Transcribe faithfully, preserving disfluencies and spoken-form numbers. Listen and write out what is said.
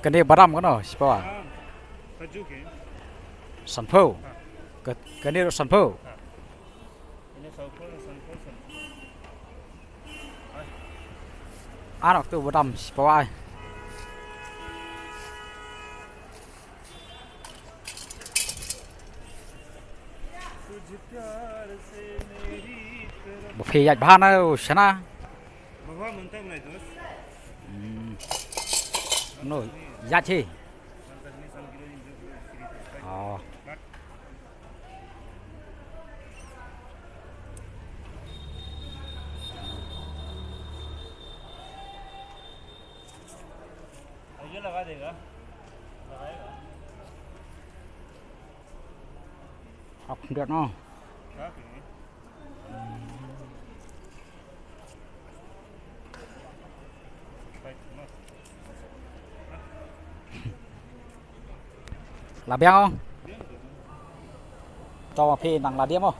Kane badam kano, shipawa? Sanphew. Kane ruh sanphew. Arok tu badam shipawa. Ba phi ïaid bha na u shana. Baba mynta mynta dos. Hmm. No, ïaid hi. Oh. ये लगा देगा, लगाएगा। Ak ndet no. La biang ong. To ma phi nang la diam ong.